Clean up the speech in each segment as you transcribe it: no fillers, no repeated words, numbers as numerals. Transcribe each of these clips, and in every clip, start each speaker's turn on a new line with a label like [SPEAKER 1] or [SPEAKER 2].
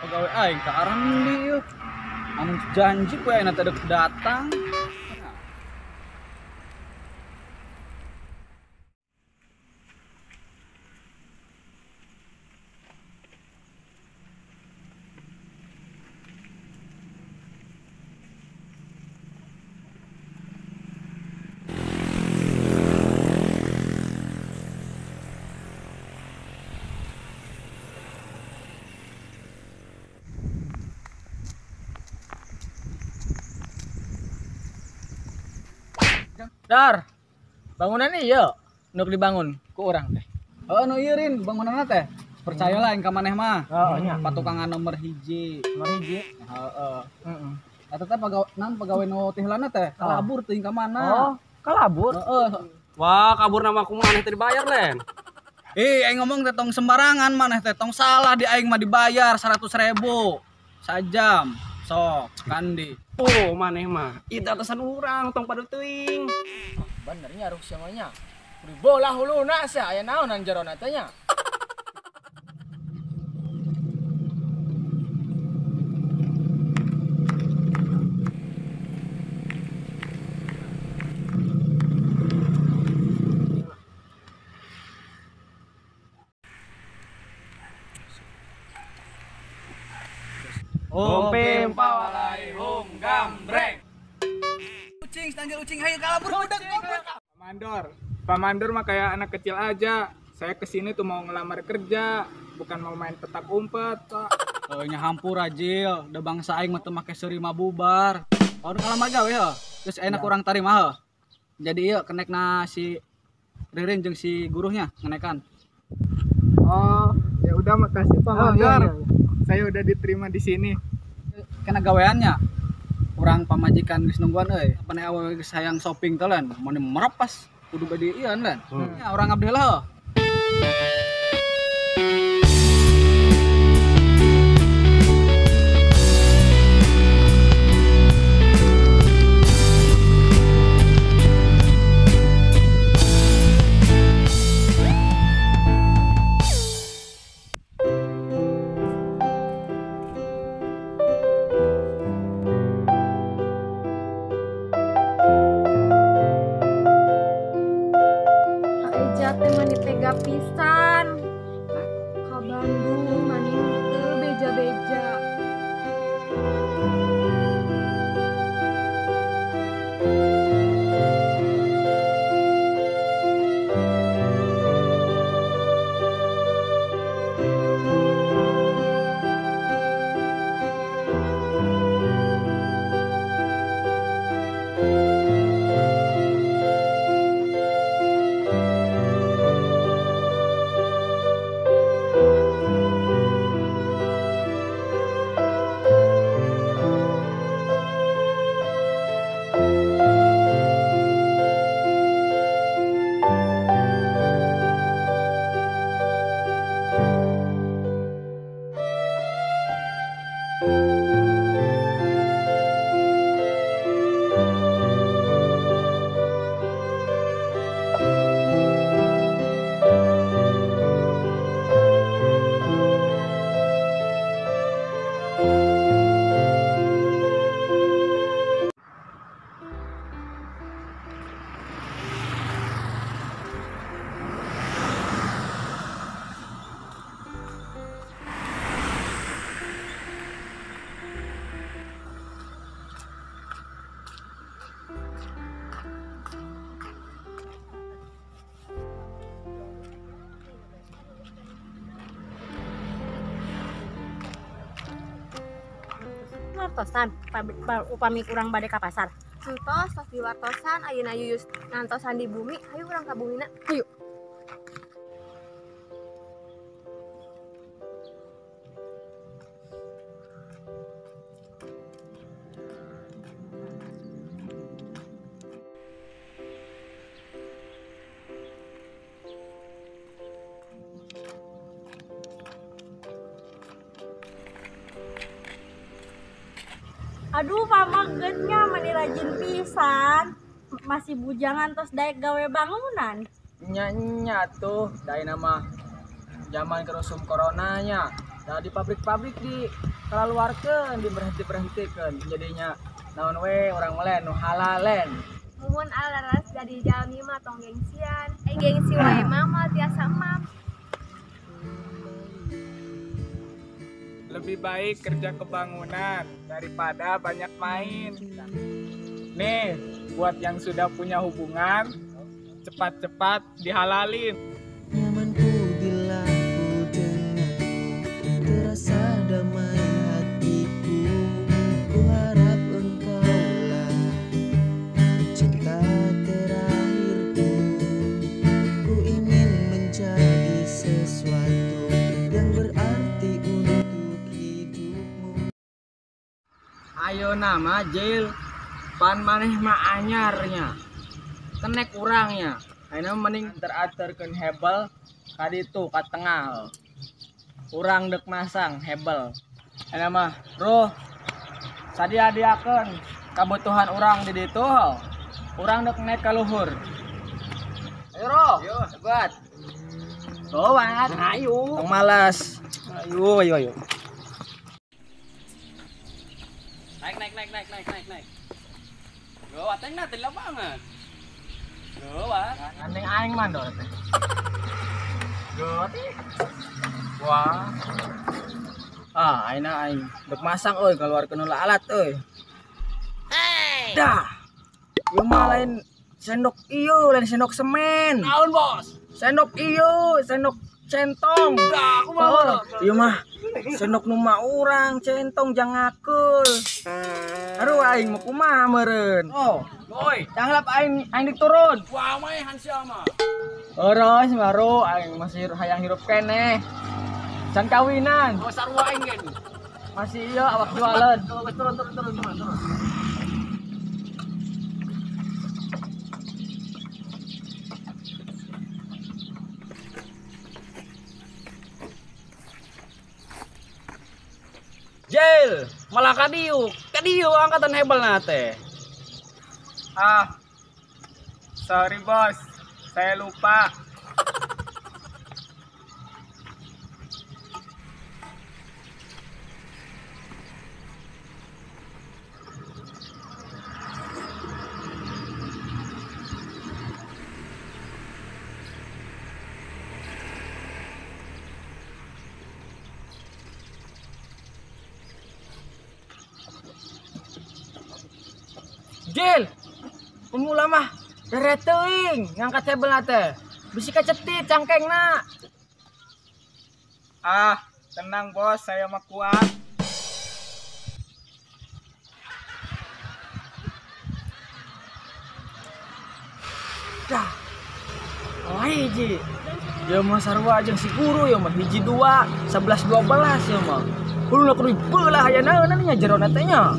[SPEAKER 1] Pegawai aing ka arah endi ieu. Amun janji poe ayeuna teh deuk datang.
[SPEAKER 2] Dar, bangunan ieu nu dibangun ku urang teh.
[SPEAKER 1] Heeh, nu ieu Rin, bangunanna teh. Percayalah aing ka maneh mah.
[SPEAKER 2] Heeh nya.
[SPEAKER 1] Patukangan nomor 1.
[SPEAKER 2] Nomor 1.
[SPEAKER 1] Heeh.
[SPEAKER 2] Heeh.
[SPEAKER 1] Eta teh pagawe nu tihulana teh kalabur teuing ka mana.
[SPEAKER 2] Oh, kalabur.
[SPEAKER 1] Heeh.
[SPEAKER 3] Wah, kabur nama aku maneh teh dibayar, Len.
[SPEAKER 1] Eh, aing ngomong teh tong sembarangan maneh teh tong salah di aing mah dibayar 100.000 sajam. Sok, kandi.
[SPEAKER 3] Oh, maneh mah. Itu atasan urang tong padu teuing.
[SPEAKER 2] Bener nya ruk sia mah nya. Kudu bola huluna sia aya naonan jerona teh nya.
[SPEAKER 1] Hum pim pawalai hum gambreng. Ucing, stanjel ucing, hayu kalabur budak goblok.
[SPEAKER 4] Pak Mandor mah kayak anak kecil aja. Saya kesini tuh mau ngelamar kerja, bukan mau main petak umpet, Pak.
[SPEAKER 1] Nya hampura Jil, da bangsa aing mah teu make seuri mah bubar. Oh, nu kalamar gawe heuh. Geus ayeuna kurang tarima heuh. Jadi ieu kenekna si Ririn jeung si guruhnya ngenekan.
[SPEAKER 4] Oh, ya udah makasih Pak
[SPEAKER 2] Oh, iya,
[SPEAKER 4] Mandor.
[SPEAKER 2] iya, iya.
[SPEAKER 4] Saya udah diterima di sini.
[SPEAKER 1] Kena gaweannya. Urang pamajikan geus nungguan euy. Apa awewe geus hayang shopping teh lain, mun merepas kudu bade ieu lain. Ya urang abdi heula heuh.
[SPEAKER 5] Pisan ka Bandung maning teu beja-beja.
[SPEAKER 6] Wartosan upami urang bade ka pasar.
[SPEAKER 5] Entos tos di wartosan ayeuna Yuyus nantosan di bumi, hayu urang ka bumina. Hayu.
[SPEAKER 6] Aduh, pamagetnya mani rajin pisan. Masih bujangan tos daek gawe bangunan.
[SPEAKER 2] Nya nya tuh, dari nama zaman kerusum coronanya. Da di pabrik-pabrik di kalaluarkeun diberhenti-berhentikeun jadinya naon we urang mah nu halalen.
[SPEAKER 5] Muhun alaras jadi jalmi mah tong gengsian. Eh gengsi wae mah moal tiasa emam.
[SPEAKER 4] Lebih baik kerja kebangunan daripada banyak main. Nih, buat yang sudah punya hubungan, cepat-cepat dihalalin.
[SPEAKER 7] Nyamanku bila ku denganmu, terasa damai hatiku. Ku harap engkaulah cinta terakhirku. Ku ingin menjadi sesuatu yang berarti untuk hidupmu.
[SPEAKER 2] Ayo nama Jil, pan maneh mah anyarnya. Kenek urangnya. Ayeuna mending teraturkeun hebel ka ditu ka tengah. Urang deuk masang hebel. Ayeuna mah, Bro, sadia-diakeun kabutuhan urang di ditu. Urang deuk naik ka luhur. Ayo, Bro. Hebat. Sobat,
[SPEAKER 3] Ayo.
[SPEAKER 2] tong malas.
[SPEAKER 3] Ayo, ayo, ayo. Naik, naik, naik, naik, naik, naik, naik. Gawat teh na di lapangan. Gawat.
[SPEAKER 2] Gandeng aing mandor teh. Gawat ih.
[SPEAKER 1] Wah.
[SPEAKER 2] Ah, ayeuna aing deuk masang euy kaluarkeun heula alat euy. Dah. Ieu mah lain sendok ieu, lain sendok semen.
[SPEAKER 3] Naon, Bos?
[SPEAKER 2] Sendok ieu, sendok centong.
[SPEAKER 3] Dah, aku mau.
[SPEAKER 2] Oh, ieu mah sendok nu mah urang centong jangakeul. Aduh aing mah kumaha meureun.
[SPEAKER 3] Oh, oi.
[SPEAKER 2] Canglap aing aing dik turun.
[SPEAKER 3] Wah, maehan sia mah.
[SPEAKER 2] Oroh baru aing masih hayang hirup keneh. Can kawinan.
[SPEAKER 3] Oh, sarua aing gen.
[SPEAKER 2] Masih ieu awak jualan.
[SPEAKER 3] Turun, turun, turun, turun, turun. Jel, malah kadiu, kadiu angkatan hebel nate.
[SPEAKER 4] Ah, sorry bos, saya lupa.
[SPEAKER 2] Jil, pemula mah deret teuing ngangkat hebel teh. Bisi kacetit cangkengna.
[SPEAKER 4] Ah, tenang bos, saya mah kuat.
[SPEAKER 2] Dah. Oh hiji. Ya mah sarua jeung si guru ya mah hiji 2, 11 12 ya mah. Huluna kudu beulah aya naon nya jerona teh nya.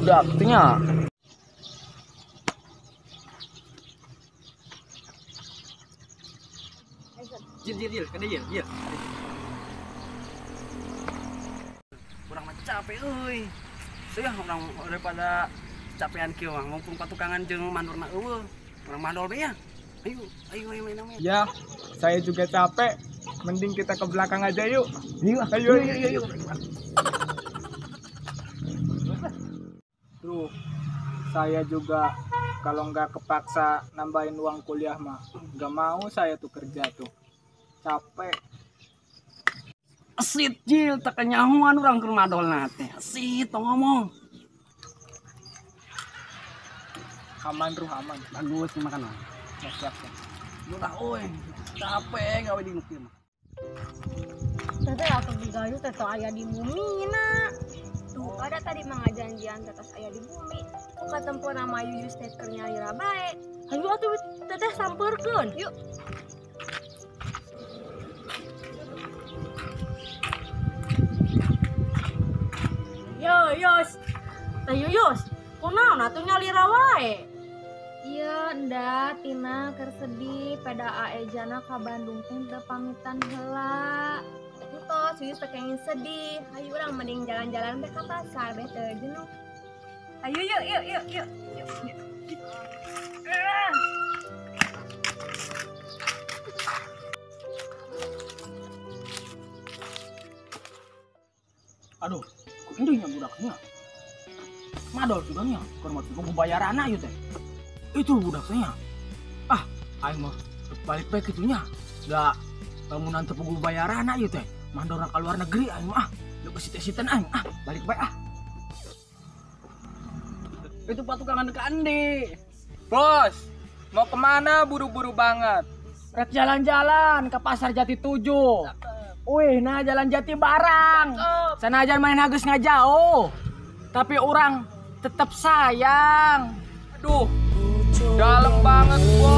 [SPEAKER 2] Udah teh nya.
[SPEAKER 3] Jil, jil, jil, kena jil, jil. Kurang mah capek euy. Teu urang daripada capean kieu mah mumpung patukangan jeung mandorna eueuh. Urang mandol be ya. Ayo, ayo, ayo, ayo, ayo.
[SPEAKER 4] Ya, saya juga capek. Mending kita ke belakang aja yuk.
[SPEAKER 3] Ayo,
[SPEAKER 4] Ayo,
[SPEAKER 3] ayo, ayo, ayo.
[SPEAKER 4] Tuh, saya juga kalau nggak kepaksa nambahin uang kuliah mah nggak mau saya tuh kerja tuh. Capek.
[SPEAKER 3] Esit Jil, tak kenyahuan urang keur madolna teh. Esit tong ngomong.
[SPEAKER 4] Aman ruh aman.
[SPEAKER 3] Bagus nih makan mah.
[SPEAKER 4] Ya, siap, siap.
[SPEAKER 3] Murah euy. Capek gawe di nu kieu mah.
[SPEAKER 6] Teteh atuh digayu teh teu aya di bumi na.
[SPEAKER 5] Tuh ada tadi mah ngajanjian teh tos aya di bumi. Ku katempo nama Yuyus teh keur nyalira bae.
[SPEAKER 6] Hayu atuh teteh sampeurkeun.
[SPEAKER 5] Yuk.
[SPEAKER 6] Yo Yos. Teh Yuyus, kunaon atuh nyalira wae?
[SPEAKER 8] Iya, nda, Tina keur sedih pada aejana ka Bandung teh teu pamitan heula.
[SPEAKER 5] Entos Yuyus teh kenging sedih. Hayu urang mending jalan-jalan beh ka pasar beh teu jenuh. Ayo yuk yuk yuk yuk. Yuk, yuk.
[SPEAKER 2] Aduh, ini nya budaknya. Madol juga nya, keur mah teu bayaran ieu teh. Itu budaknya. Ah, aing mah balik bae kitu nya. Da lamunan teu puguh bayaran ieu teh. Mandorna ka luar negeri aing mah ah. Lu kesite-siten aing ah, balik bae ah.
[SPEAKER 3] Itu patukangan ka endi?
[SPEAKER 4] Bos, mau kemana buru-buru banget?
[SPEAKER 2] Rek jalan-jalan ke pasar Jati 7. Wih, nah jalan Jati barang. Sanajan main geus ngajauh. Tapi orang tetap sayang.
[SPEAKER 4] Aduh, dalam banget, Bos.